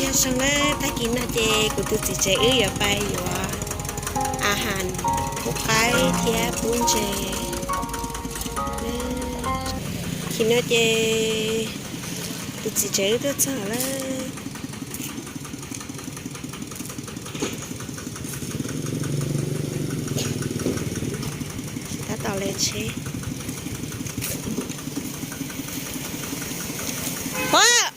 Nyob zoo na, tag kis no ces kuv tus txiv tsev wb yuav pais yuav a has pub qaib thiab pub ntses. Kis no ces tus txiv tsev wb tuaj txog lawm. Tab tom le tsheb. Huab!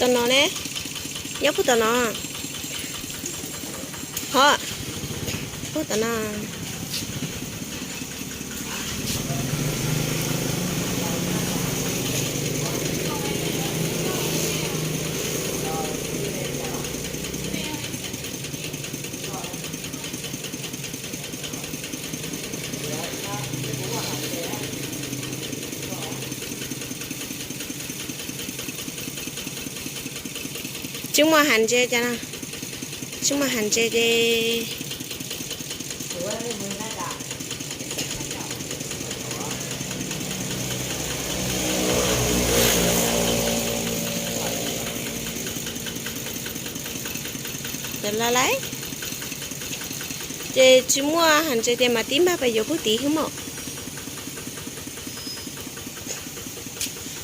Tom no ne, nyob puag tom no. Ho, puag tom no. Tsis muaj has ntses cas no, tsis muaj has ntses ces cov la lais, ces tsis muaj has ntses ces mam tib npaj pais yuav pug tid xwb mog.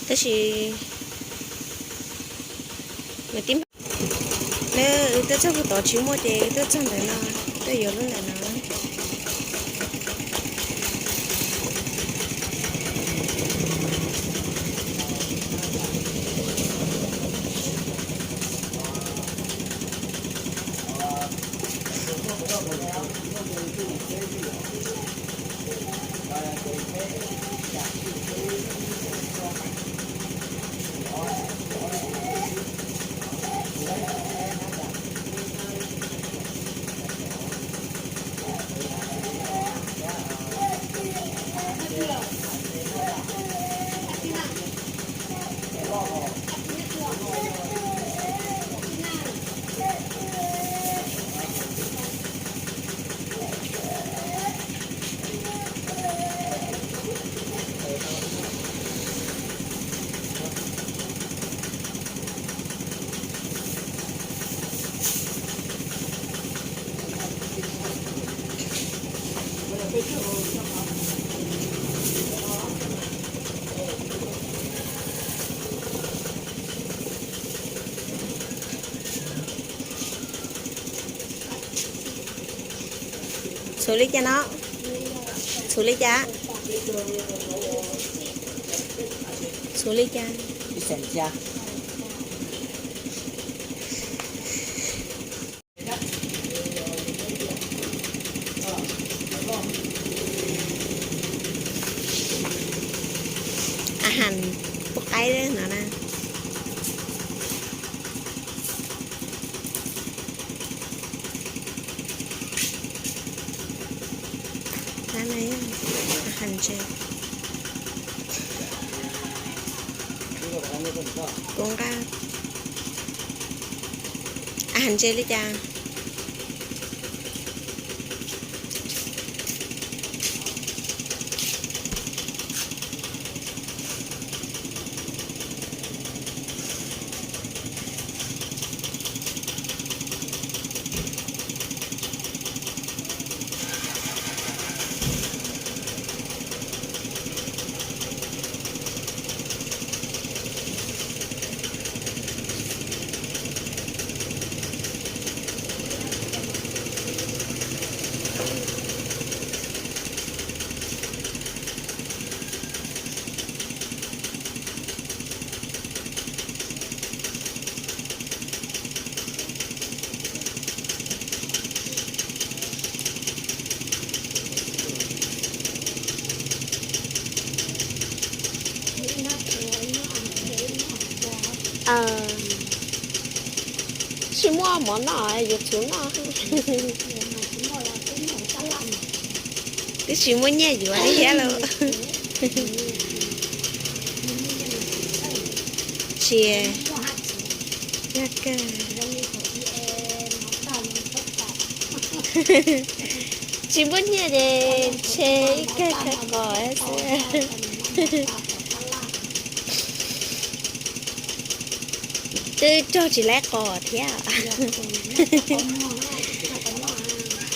Tab sis mam tib npaj, lawv wb tuaj txog pug tod tsis muaj ces wb tuaj txog ntawm no, tuaj yuav lub ntawm no. Txhuv li cas no? Txhuv li cas? Txhuv li cas? A has pub qaib no na. Has ntses, kuv nqa, a has ntses li cas? Tsis muaj mov noj, yuav txhuv noj. Twb tsis muaj nyiaj yuav li thiab lauj. Tsis, yog kawg. Tsis muaj nyiaj ces ntshe ib kawg khaws qos xwb. Twb raug tsis laib qos thiab.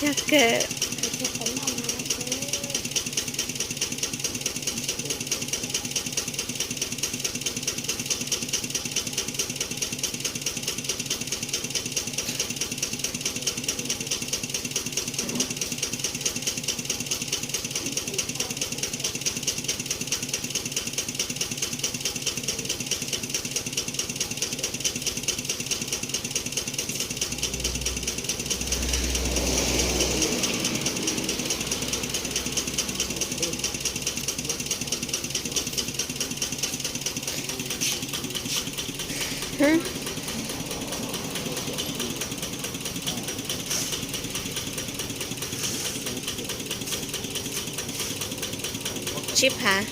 Yog kawg. Tsib phav.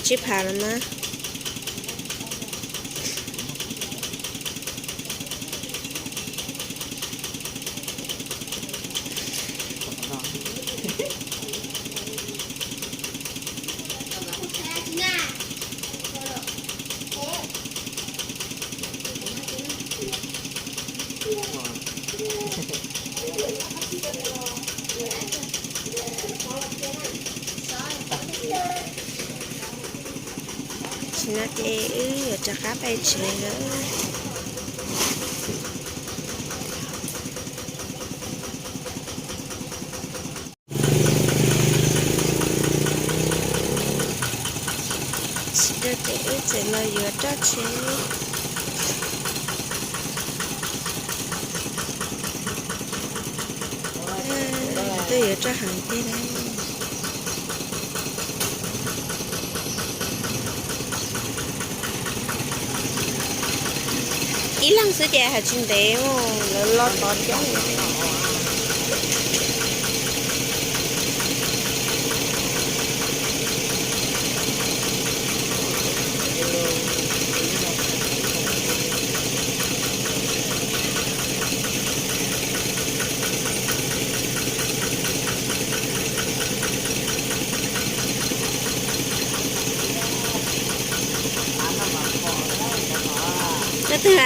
Tsib phav los mas. Tam sim no ces wb yuav rov qab pem tsev lawm. Tam sim no ces wb txawm los yuav roj tsheb. Twb yuav roj heev tiag na. Ib leeg xwb ces hais tsis ntev, lawv los tod thiab. Koj twg a?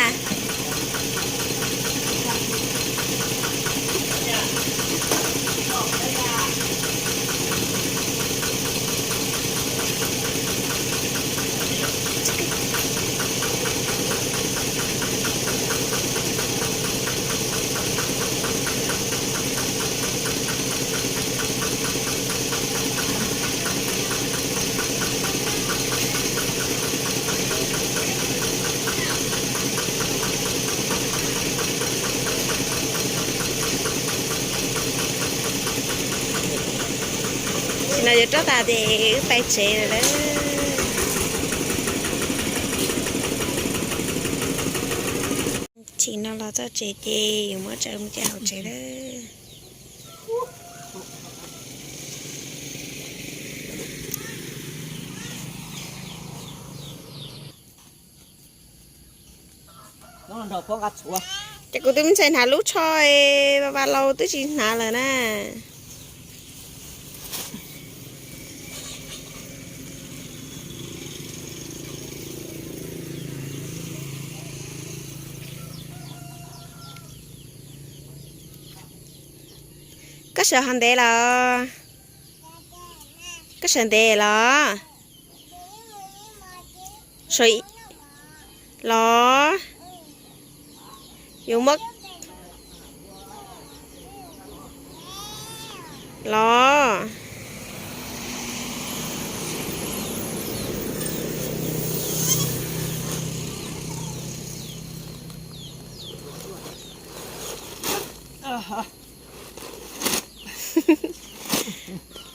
Tam sim no yuav roj tas ces wb pais tsev lawm. Tam sim no los txog tsev ces yuav muab tsaws mus cais hauv tsev lawm. Ces kuv tus me ntxhais hnav lub tsho, Vaj Vaj Lauj twb tsis hnav lawm na. Koj sawv ho ntev los? Koj sawv ntev los? Los, yuav muab los.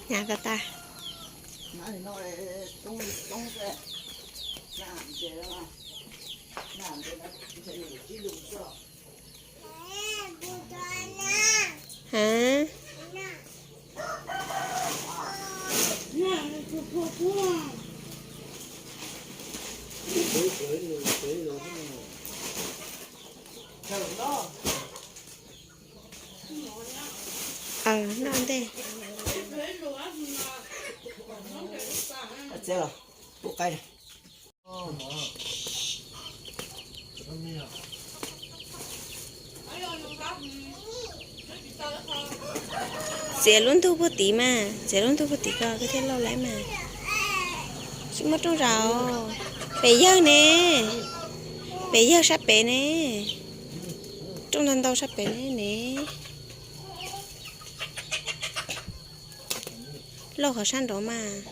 Hnyav tas tas. Ha. Aw, noj ntej. Txiav lub ntug puag tid mas, txiav lub ntug puag tid ko koj thiaj lauj laib mas. Tsis muaj rooj zaum. Pem yawg ne, pem yawg sab pem ne, rooj ntau ntau sab pem ne ne. Lauj qhov sab nraud mas.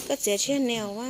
Koj txiav tsis yog nws a.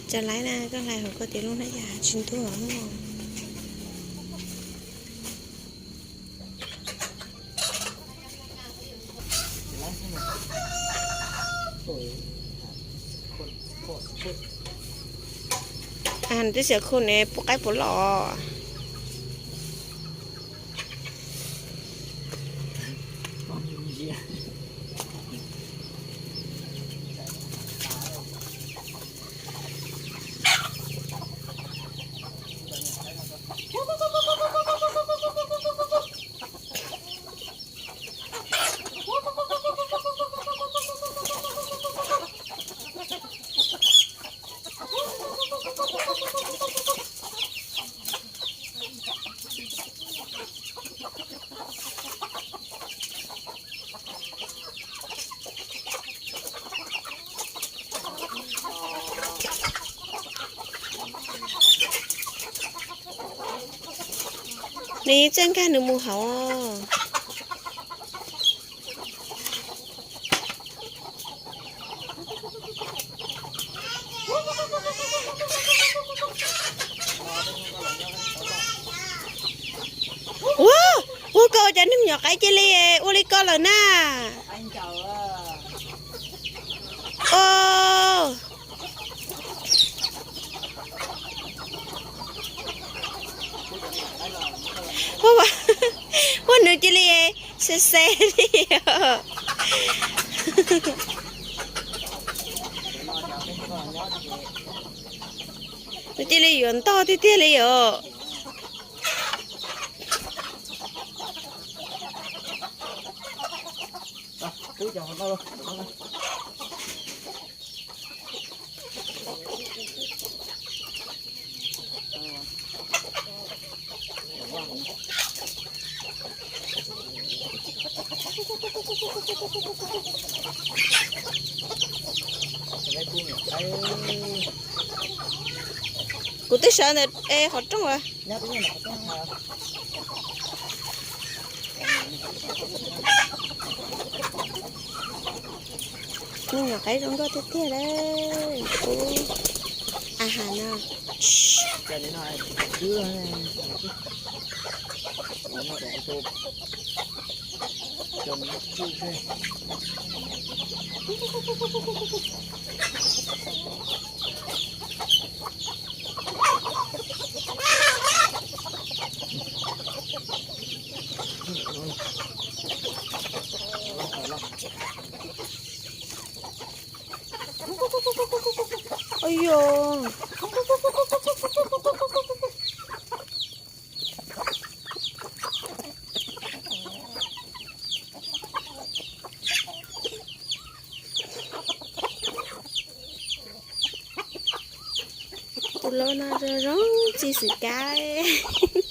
Tsis laib na, koj hlais hauv koj tias lub hnab yas tsis ntuag. Twb xav khu ne, puas qaib puas los. Nws txawj nkag nws mus hauv. Ua, ua koj ua cas neeg me nyuam qaib cia li ua li koj lawm na. O, ua nws cia li xe xe li. Nws cia li yuav ntog tiag tiag li os. Kuv twb sawv ntawm qhov rooj as. Nws nyuam qaib zoo nkauj tiag tiag lawm. Ub, a has no. Ua yog. Tus loj no zoo zoo txij xwm kab.